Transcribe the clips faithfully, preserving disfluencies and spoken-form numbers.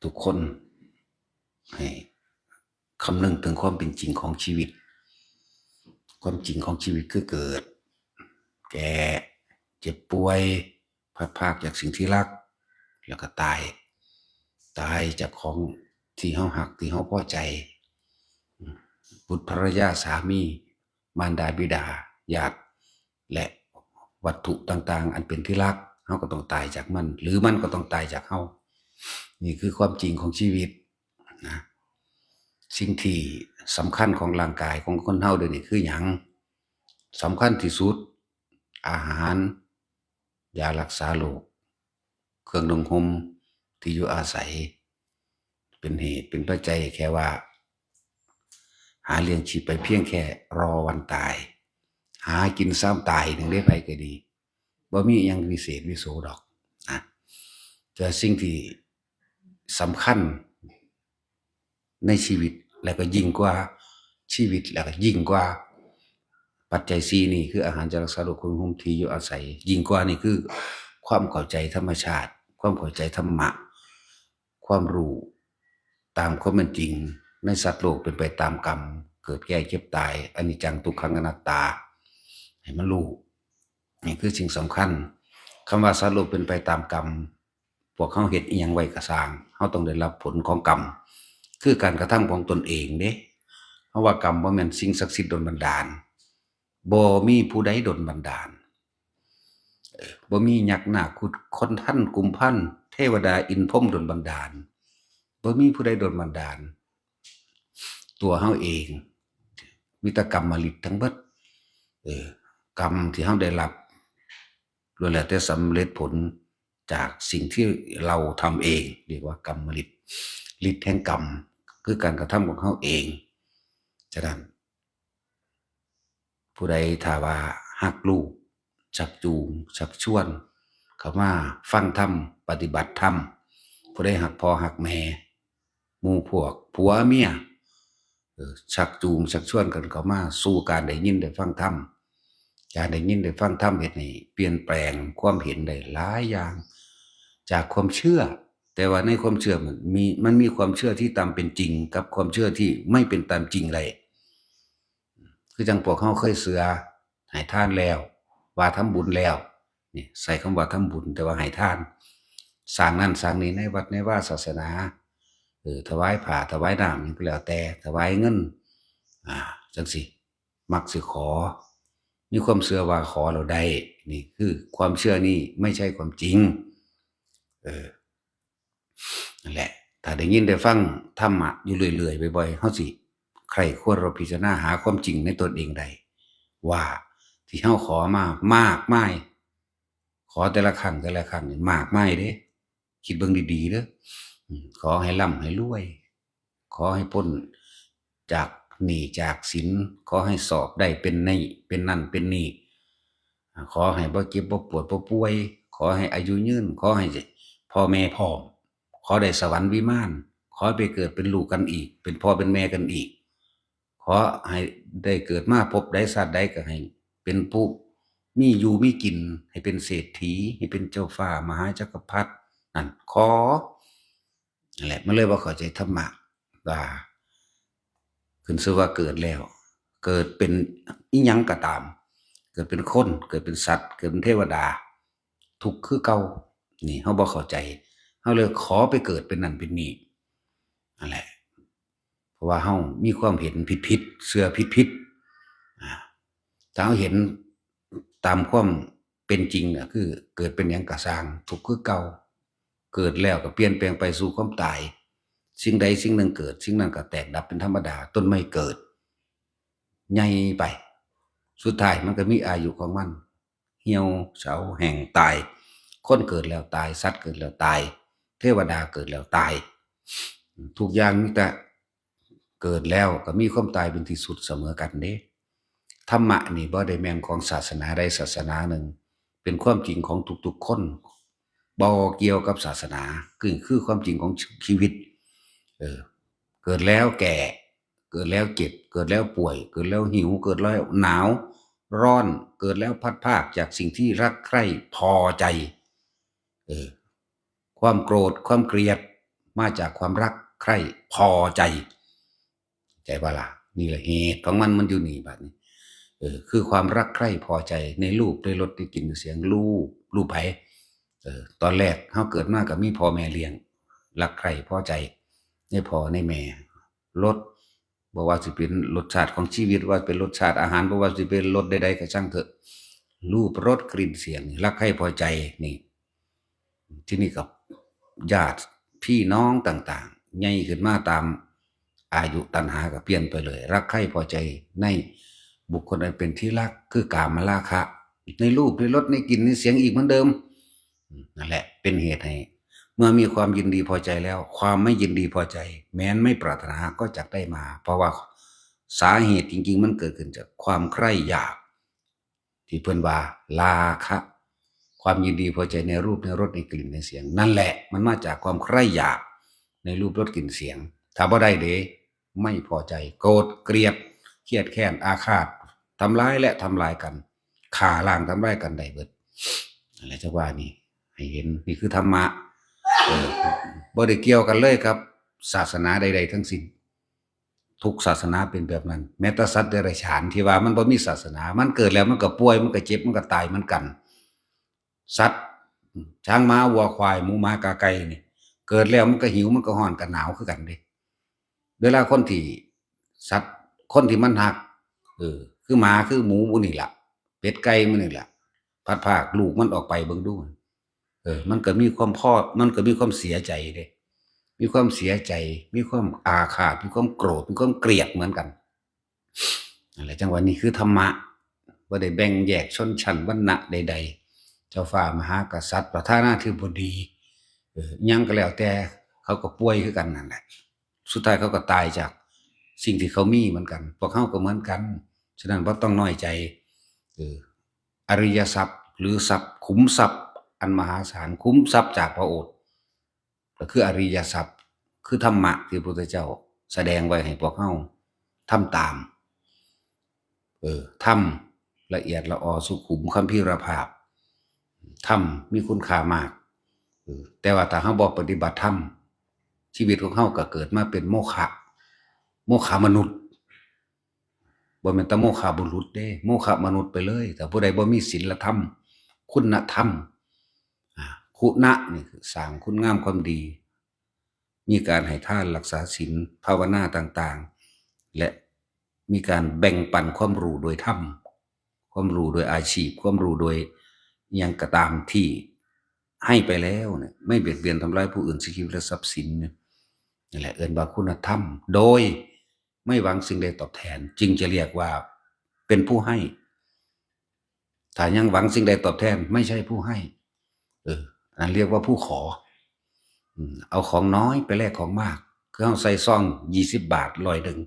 ทุกคนให้คำนึงถึงความเป็นจริงของชีวิต ความจริงของชีวิตคือเกิด แก่ เจ็บป่วย พลัดพรากจากสิ่งที่รัก แล้วก็ตาย ตายจากของที่เฮาฮัก ที่เฮาพอใจ บุตรภรรยา สามี มารดาบิดา ญาติ และวัตถุต่างๆ อันเป็นที่รัก เฮาก็ต้องตายจากมัน หรือมันก็ต้องตายจากเฮา นี่คือความจริงของชีวิตนะ สิ่งที่สำคัญของร่างกายของคนเฮาเดี๋ยวนี้คือหยัง สำคัญที่สุด อาหาร ยารักษาโรค เครื่องนุ่งห่ม ที่อยู่อาศัย เป็นเหตุเป็นปัจจัยแค่ว่า หาเลี้ยงชีพไปเพียงแค่รอวันตาย หากินซ้ำตายหนึ่งได้ไปก็ดี บ่มีอิหยังวิเศษวิโสดอกนะ แต่สิ่งที่สำคัญในชีวิต แล้วก็ยิ่งกว่าชีวิต แล้วก็ยิ่งกว่าปัจจัยสี่นี่ คืออาหาร ยารักษาโรค เครื่องนุ่งห่ม ที่อยู่อาศัย ยิ่งกว่านี่คือความเข้าใจธรรมชาติ ความเข้าใจธรรมะ ความรู้ตามความเป็นจริง ในสัตว์โลกเป็นไปตามกรรม เกิดแก่เจ็บตาย อนิจจัง ทุกขัง อนัตตา ให้มันรู้ นี่คือสิ่งสำคัญ คำว่าสัตว์โลกเป็นไปตามกรรม พวกเฮาเฮ็ดอิหยังไว้ก็ซ่าง เฮาต้องได้รับผลของกรรม คือการกระทำของตนเองเด้ เพราะว่ากรรมบ่แม่นสิ่งศักดิ์สิทธิ์ดลบันดาล บ่มีผู้ใดดลบันดาล เอ่อ บ่มียักษ์นาคคุดคนทันกุมพัน เทวดาอินทร์พรหมดลบันดาล บ่มีผู้ใดดลบันดาล ตัวเฮาเอง มีแต่กรรมฤทธิ์ทั้งเบิด เออ กรรมที่เฮาได้รับ ล้วนแล้วแต่สำเร็จผลจากสิ่งที่เราทำเอง เรียกว่ากรรมฤทธิ์ ฤทธิ์แห่งกรรม คือการกระทำของเฮาเอง ฉะนั้น ผู้ใดถ้าว่าฮักลูก ชักจูง ชักชวน เข้ามาฟังธรรม ปฏิบัติธรรม ผู้ใดฮักพ่อฮักแม่ หมู่พวก ผัวเมีย เออ ชักจูง ชักชวนกันเข้ามาสู่การได้ยินได้ฟังธรรม การได้ยินได้ฟังธรรมเฮ็ดให้เปลี่ยนแปลงความเห็นได้หลายอย่าง จากความเชื่อ แต่ว่าในความเชื่อมันมี มันมีความเชื่อที่ตามเป็นจริง กับความเชื่อที่ไม่เป็นตามจริงได้ คือจั่งพวกเฮาเคยเชื่อ ให้ทานแล้ว ว่าทำบุญแล้ว นี่ใส่คำว่าทำบุญ แต่ว่าให้ทาน สร้างนั่นสร้างนี่ในวัดในวาศาสนา เออ ถวายผ้า ถวายน้ำ หยังก็แล้วแต่ ถวายเงิน อ่า จั่งซี้ มักสิขอ มีความเชื่อว่าขอแล้วได้ นี่คือความเชื่อนี่ไม่ใช่ความจริง เออ นั่นแหละ ถ้าได้ยินได้ฟังธรรมะอยู่เรื่อยๆ บ่อยๆ เฮาสิใคร่ครวญพิจารณาหาความจริงในตนเองได้ ว่าที่เฮาขอมามากมาย ขอแต่ละครั้งแต่ละครั้งนี่มากมายเด้ คิดเบิ่งดีๆ เด้อ อืม ขอให้ร่ำให้รวย ขอให้พ้นจากหนี้จากสิน ขอให้สอบได้เป็นนี่ เป็นนั่นเป็นนี่ ขอให้บ่เจ็บบ่ปวดบ่ป่วย ขอให้อายุยืน ขอให้พ่อแม่พร้อม ขอได้สวรรค์วิมาน ขอไปเกิดเป็นลูกกันอีก เป็นพ่อเป็นแม่กันอีก ขอให้ได้เกิดมาพบใดชาติใดก็ให้เป็นผู้มีอยู่มีกิน ให้เป็นเศรษฐี ให้เป็นเจ้าฟ้ามหาจักรพรรดิ นั่นขอ นั่นแหละ มันเลยบ่เข้าใจธรรมะ ว่าขึ้นชื่อว่าเกิดแล้ว เกิดเป็นอิหยังก็ตาม เกิดเป็นคน เกิดเป็นสัตว์ เกิดเป็นเทวดา ทุกข์คือเก่า นี่เฮาบ่เข้าใจ เฮาเลยขอไปเกิดเป็นนั่นเป็นนี่ นั่นแหละ เพราะว่าเฮามีความเห็นผิดๆ เชื่อผิดๆ อ่า ถ้าเฮาเห็นตามความเป็นจริงน่ะ คือเกิดเป็นหยังก็ซ่าง ทุกข์คือเก่า เกิดแล้วก็เปลี่ยนแปลงไปสู่ความตาย สิ่งใดสิ่งหนึ่งเกิด สิ่งนั้นก็แตกดับเป็นธรรมดา ต้นไม้เกิด ใหญ่ไป สุดท้ายมันก็มีอายุของมัน เหี่ยวเฉาแห้งตาย คนเกิดแล้วตาย สัตว์เกิดแล้วตาย เทวดาเกิดแล้วตาย ทุกอย่างมีแต่เกิดแล้วก็มีความตายเป็นที่สุดเสมอกันเด้ ธรรมะนี่บ่ได้แม่นของศาสนาใดศาสนาหนึ่ง เป็นความจริงของทุกๆ คน บ่เกี่ยวกับศาสนา คือ คือความจริงของชีวิต เออ เกิดแล้วแก่ เกิดแล้วเจ็บ เกิดแล้วป่วย เกิดแล้วหิว เกิดแล้วหนาว ร้อน เกิดแล้วพลัดพรากจากสิ่งที่รักใคร่พอใจ เออ ความโกรธ ความเกลียด มาจากความรักใคร่พอใจ ใจว่าล่ะ นี่แหละเหตุของมัน มันอยู่นี่บัดนี้ เออ คือความรักใคร่พอใจในรูป ในรส ในกลิ่น ในเสียง รูป รูปไผ เออ ตอนแรกเฮาเกิดมาก็มีพ่อแม่เลี้ยง รักใคร่พอใจในพ่อในแม่ รส บ่ว่าสิเป็นรสชาติของชีวิต ว่าเป็นรสชาติอาหาร บ่ว่าสิเป็นรสใดๆก็ช่างเถอะ รูป รส กลิ่น เสียง รักใคร่พอใจนี่ ที่นี่กับญาติพี่น้องต่างๆ ใหญ่ขึ้นมาตามอายุ ตัณหาก็เปลี่ยนไปเลย รักใคร่พอใจในบุคคลอันเป็นที่รัก คือกามราคะ ในรูป ในรส ในกลิ่น ในเสียงอีกเหมือนเดิม นั่นแหละเป็นเหตุให้ เมื่อมีความยินดีพอใจแล้ว ความไม่ยินดีพอใจ แม้นไม่ปรารถนาก็จักได้มา เพราะว่าสาเหตุจริงๆ มันเกิดขึ้นจากความใคร่อยาก ที่เพิ่นว่าราคะ ความยินดีพอใจในรูป ในรส ในกลิ่น ในเสียง นั่นแหละมันมาจากความใคร่อยากในรูป รส กลิ่น เสียง ถ้าบ่ได้เด้ ไม่พอใจ โกรธ เกลียด เครียดแค้น อาฆาต ทำร้ายและทำลายกัน ฆ่าล้างทำลายกันได้เบิด นั่นแหละจังว่านี่ ให้เห็น นี่คือธรรมะ เออ บ่ได้เกี่ยวกันเลยครับ ศาสนาใดๆทั้งสิ้น ทุกศาสนาเป็นแบบนั้น แม้แต่สัตว์เดรัจฉานที่ว่ามันบ่มีศาสนา มันเกิดแล้วมันก็ป่วย มันก็เจ็บ มันก็ตายเหมือนกัน สัตว์ ช้าง ม้า วัว ควาย หมู หมา กา ไก่นี่ เกิดแล้วมันก็หิว มันก็ร้อน ก็หนาวคือกันเด้ เวลาคนที่ สัตว์ คนที่มันฮัก เออ คือหมา คือหมูหมู่นี่ล่ะ เป็ด ไก่หมู่นี่ล่ะ พลัดพรากลูกมันออกไป เบิ่งดู เออ มันก็มีความพอ มันก็มีความเสียใจเด้ มีความเสียใจ มีความอาฆาต มีความโกรธ มีความเกลียดเหมือนกัน นั่นแหละจังว่านี่คือธรรมะ บ่ได้แบ่งแยกชนชั้นวรรณะใดๆ เจ้าฟ้ามหากษัตริย์ ประธานาธิบดี เออ หยังก็แล้วแต่ เขาก็ป่วยคือกันนั่นแหละ สุดท้ายเขาก็ตายจากสิ่งที่เขามีเหมือนกัน พวกเขาก็เหมือนกัน ฉะนั้นบ่ต้องน้อยใจ เออ อริยทรัพย์ หรือทรัพย์ ขุมทรัพย์อันมหาศาล ขุมทรัพย์จากพระโอษฐ์ ก็คืออริยทรัพย์ คือธรรมะที่พระพุทธเจ้าแสดงไว้ให้พวกเฮาทำตาม เออ ธรรมละเอียดละออสุขุมคัมภีรภาพ ธรรมมีคุณค่ามาก เออ แต่ว่าถ้าเฮาบ่ปฏิบัติธรรม ชีวิตของเฮาก็เกิดมาเป็นโมฆะ โมฆะมนุษย์ บ่แม่นแต่โมฆะบุรุษเด้ โมฆะมนุษย์ไปเลย ถ้าผู้ใดบ่มีศีลธรรม คุณธรรม อ่า คุณะนี่คือสร้างคุณงามความดี มีการให้ทาน รักษาศีล ภาวนาต่างๆ และมีการแบ่งปันความรู้โดยธรรม ความรู้โดยอาชีพ ความรู้โดยอิหยังก็ตามที่ให้ไปแล้วเนี่ย ไม่เบียดเบียนทำร้ายผู้อื่น เสียชีวิตและทรัพย์สินเนี่ย นั่นแหละเอิ้นว่าคุณธรรม โดยไม่หวังสิ่งใดตอบแทน จึงจะเรียกว่าเป็นผู้ให้ ถ้ายังหวังสิ่งใดตอบแทน ไม่ใช่ผู้ให้ เออ อันนั้นเรียกว่าผู้ขอ อืม เอาของน้อยไปแลกของมาก คือเฮาใส่ซองยี่สิบบาท ร้อยหนึ่ง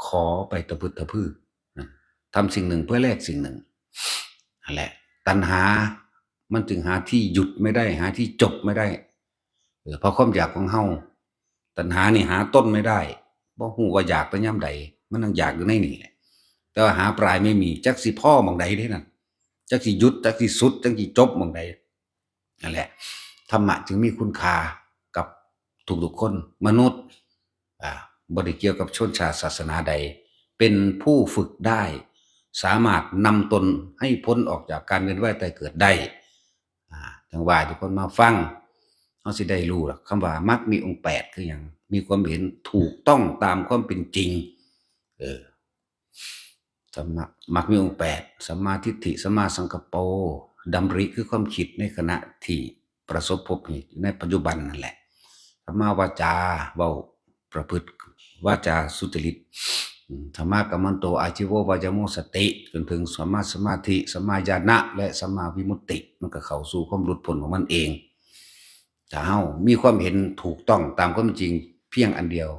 ขอไปตะพึดตะพือ นะ ทำสิ่งหนึ่งเพื่อแลกสิ่งหนึ่ง นั่นแหละ ตัณหา มันจึงหาที่หยุดไม่ได้ หาที่จบไม่ได้ เออ เพราะความอยากของเฮา ตัณหานี่หาต้นไม่ได้ บ่ฮู้ว่าอยากแต่ยามใด มันยังอยากอยู่ในนี่แหละ แต่ว่าหาปลายไม่มี จักสิพ้อหม่องใดเด้นั่น จักสิหยุด จักสิสุด จักสิจบหม่องใด นั่นแหละ ธรรมะจึงมีคุณค่ากับทุกๆคน มนุษย์ อ่า บ่ได้เกี่ยวกับชนชาติศาสนาใด เป็นผู้ฝึกได้ สามารถนำตนให้พ้นออกจากการเวียนว่ายตายเกิดได้ อ่า จังว่าทุกคนมาฟัง เฮาสิได้รู้ล่ะ คำว่ามรรคมีองค์แปดคือหยัง มีความเห็นถูกต้องตามความเป็นจริง เออ สัมมา มรรคมีองค์แปด สัมมาทิฏฐิ สัมมาสังกัปโป ดำริคือความคิดในขณะที่ประสบพบเหตุอยู่ในปัจจุบันนั่นแหละ สัมมาวาจา เว้าประพฤติวาจาสุจริต อืม สัมมากัมมันโต อาชีโว วายาโม สติ จนถึงสัมมาสมาธิ สัมมาญาณะ และสัมมาวิมุตติ มันก็เข้าสู่ความหลุดพ้นของมันเอง ถ้าเฮามีความเห็นถูกต้องตามความจริงเพียงอันเดียว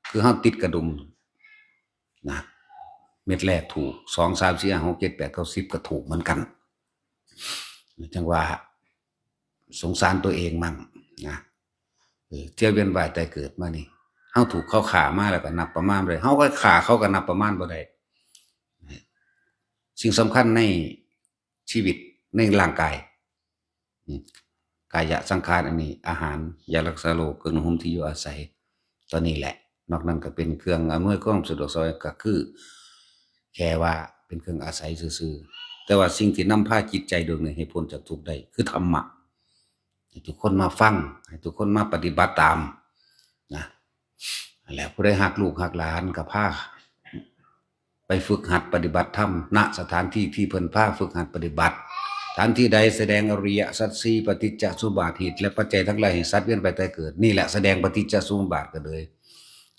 คือเฮาติดกระดุมนะ เม็ดแรกถูก สอง สาม สี่ ห้า หก เจ็ด แปด เก้า สิบ ก็ถูกเหมือนกัน จังว่าสงสารตัวเองมั่งนะ เออ เที่ยวเวียนว่ายตายเกิดมานี่ เฮาถูกเขาฆ่ามาแล้วก็นับประมาณบ่ได้ เฮาก็ฆ่าเขาก็นับประมาณบ่ได้ สิ่งสำคัญในชีวิตในร่างกาย อืม กายะสังขารอันนี้ อาหาร ยารักษาโรค เครื่องนุ่งห่มที่อยู่อาศัย ตอนนี้แหละ นอกนั้นก็เป็นเครื่องอำนวยความสะดวกสบาย ก็คือ แค่ว่าเป็นเครื่องอาศัยซื่อๆ แต่ว่าสิ่งที่นำพาจิตใจดวงนี้ให้พ้นจากทุกข์ได้ คือธรรมะ ให้ทุกคนมาฟัง ให้ทุกคนมาปฏิบัติตามนะ แล้วผู้ใดฮักลูกฮักหลานก็พา ไปฝึกหัดปฏิบัติธรรม ณ สถานที่ที่เพิ่นพาฝึกหัดปฏิบัติ สถานที่ใดแสดงอริยสัจสี่ ปฏิจจสมุปบาท เหตุและปัจจัยทั้งหลายให้สัตว์เวียนว่ายตายเกิด นี่แหละแสดงปฏิจจสมุปบาทกันเลย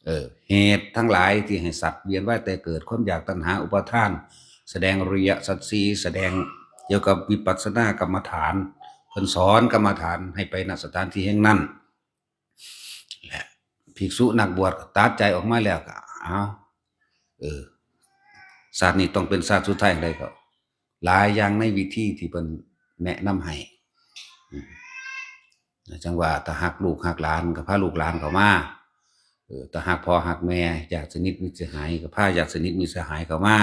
เออ เหตุทั้งหลายที่ให้สัตว์เวียนว่ายตายเกิด ความอยากตัณหาอุปาทาน แสดงอริยสัจสี่ แสดงเกี่ยวกับวิปัสสนากรรมฐาน เพิ่นสอนกรรมฐานให้ไปณสถานที่แห่งนั้น และภิกษุนักบวชก็ตัดใจออกมาแล้วก็ เอา เออ ชาตินี้ต้องเป็นชาติสุดท้ายได้ก็ หลายอย่างในวิธีที่เพิ่นแนะนำให้ อืม จังว่าถ้าฮักลูกฮักหลานก็พาลูกหลานเข้ามา เออ ถ้าฮักพ่อฮักแม่ ญาติสนิทมิตรสหายก็พาญาติสนิทมิตรสหายเข้ามา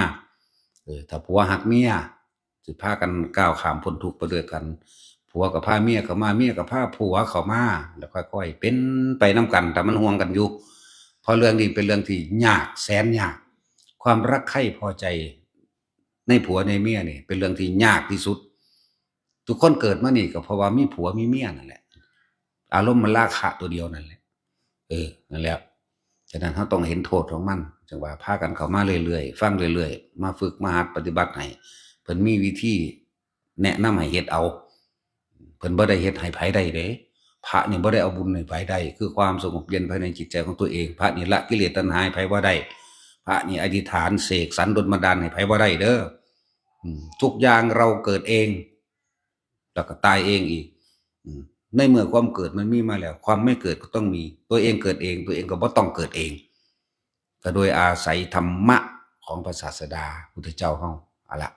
เออ ถ้าผัวฮักเมีย สิพากันก้าวข้ามพ้นทุกข์ไปด้วยกัน ผัวก็พาเมียเข้ามา เมียก็พาผัวเข้ามา แล้วค่อยๆ เป็นไปนำกัน ถ้ามันห่วงกันอยู่ เพราะเรื่องนี้เป็นเรื่องที่ยาก แสนยาก ความรักใคร่พอใจในผัวในเมียนี่เป็นเรื่องที่ยากที่สุด ทุกคนเกิดมานี่ก็เพราะว่ามีผัวมีเมียนั่นแหละ อารมณ์มันราคะตัวเดียวนั่นแหละ เออ นั่นแหละ ฉะนั้นเราต้องเห็นโทษของมัน จังว่าพากันเข้ามาเรื่อยๆ ฟังเรื่อยๆ มาฝึกมาหัดปฏิบัติให้ เพิ่นมีวิธีแนะนำให้เฮ็ดเอา เพิ่นบ่ได้เฮ็ดให้ไผได้เด้ พระนี่บ่ได้เอาบุญให้ไผได้ คือความสงบเย็นภายในจิตใจของตัวเอง พระนี่ละกิเลสตัณหาให้ไผบ่ได้ พระนี่อธิษฐานเสกสรรดลบันดาลให้ไผบ่ได้เด้อ อืม ทุกอย่างเราเกิดเอง แล้วก็ตายเองอีก อืม ในเมื่อความเกิดมันมีมาแล้ว ความไม่เกิดก็ต้องมี ตัวเองเกิดเอง ตัวเองก็บ่ต้องเกิดเอง ก็โดยอาศัยธรรมะของพระศาสดาพุทธเจ้าเฮา เอาละ